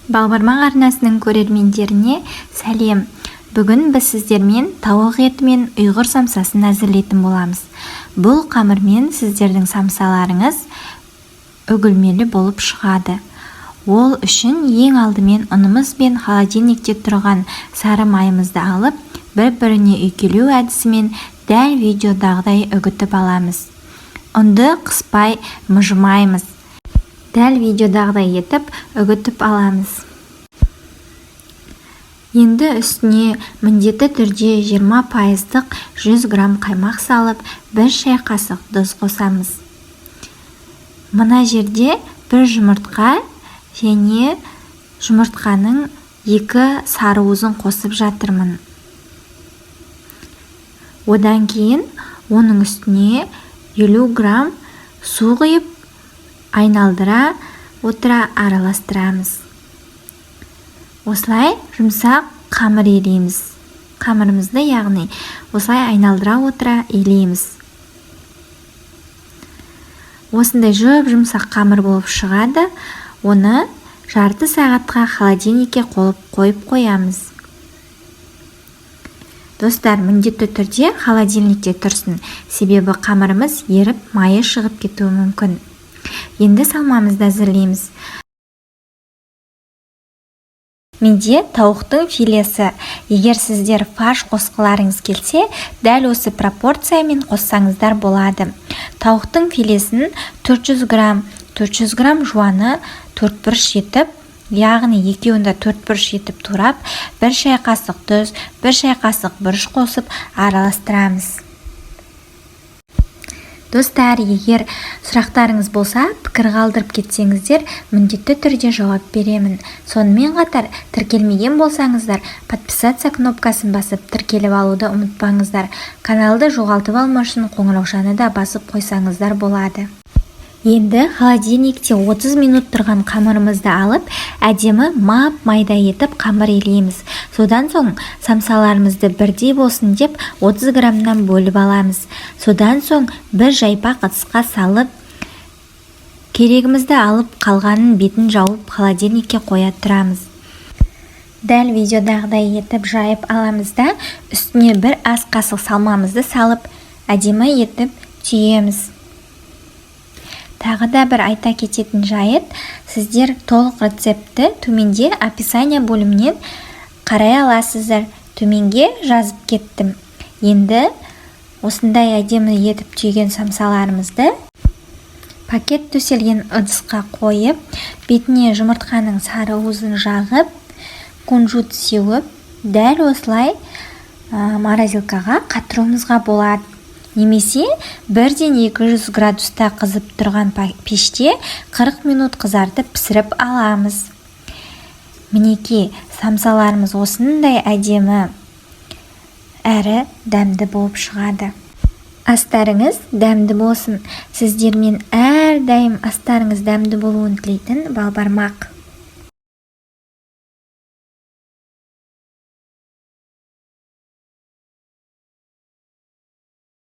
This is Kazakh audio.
Балбармақ арнасының көрермендеріне сәлем! Бүгін біз сіздермен тауық еті мен ұйғыр самсасын әзірлейтін боламыз. Бұл қамырмен сіздердің самсаларыңыз үгілмелі болып шығады. Ол үшін ең алдымен ұнымыз бен холодильникте тұрған сары майымызды алып, бір-біріне үйкелеу әдісімен дәл видеодағыдай үгітіп аламыз. Ұнды қыспай мыжымаймыз. Дәл видеодағыдай етіп үгітіп аламыз. Енді үстіне міндетті түрде 20%-лық 100 грамм қаймақ салып, 1 шай қасық тұз қосамыз. Мына жерде бір жұмыртқа және жұмыртқаның 2 сары уызын қосып жатырмын. Одан кейін оның үстіне 50 грамм су құйып, айналдыра отыра араластырамыз. Осылай жұмсақ қамыр илейміз. Қамырымызды, яғни, осылай айналдыра отыра илейміз. Осындай жұп-жұмсақ қамыр болып шығады. Оны жарты сағатқа холодильникке қойып қоямыз. Достар, міндетті түрде холодильникте тұрсын, себебі қамырымыз еріп, майы шығып кетуі мүмкін. Енді салмамызды әзірлейміз. Менде тауықтың филесі. Егер сіздер фарш қосқыларыңыз келсе, дәл осы пропорциямен қоссаңыздар болады. Тауықтың филесін 400 грамм, 400 грамм жуаны төрт бұрыш етіп, яғни екеуін де төрт бұрыш етіп турап, 1 шай қасық тұз, 1 шай қасық бұрыш қосып араластырамыз. Достар, егер сұрақтарыңыз болса, пікір қалдырып кетсеңіздер, міндетті түрде жауап беремін. Сонымен қатар, тіркелмеген болсаңыздар, подписаться кнопкасын басып, тіркеліп алуды ұмытпаңыздар. Каналды жоғалтып алмау үшін қоңыраушаны да басып қойсаңыздар болады. Енді холодильникте 30 минут тұрған қамырымызды алып, әдемі мап-майда етіп қамыр илейміз. Содан соң самсаларымызды бірдей болсын деп 30 граммнан бөліп аламыз. Содан соң бір жайпақ ыдысқа салып, керегімізді алып, қалғанын бетін жауып холодильникке қоя тұрамыз. Дәл видеодағыдай етіп жайып аламыз да, үстіне бір ас қасық салмамызды салып, әдемі етіп түйеміз. Тағы да бір айта кететін жайт, сіздер толық рецептті төменде описание бөлімінен қарай аласыздар. Төменге жазып кеттім. Енді осындай әдемі етіп түйген самсаларымызды пакет төселген ыдысқа қойып, бетіне жұмыртқаның сары уызын жағып, кунжут сеуіп, дәл осылай морозилкаға қатыруымызға болады. Немесе бірден 200 градуста қызып тұрған пеште 40 минут қызартып пісіріп аламыз. Мінекей, самсаларымыз осындай әдемі әрі дәмді болып шығады. Астарыңыз дәмді болсын. Сіздермен әрдайым астарыңыз дәмді болуын тілейтін Балбармақ.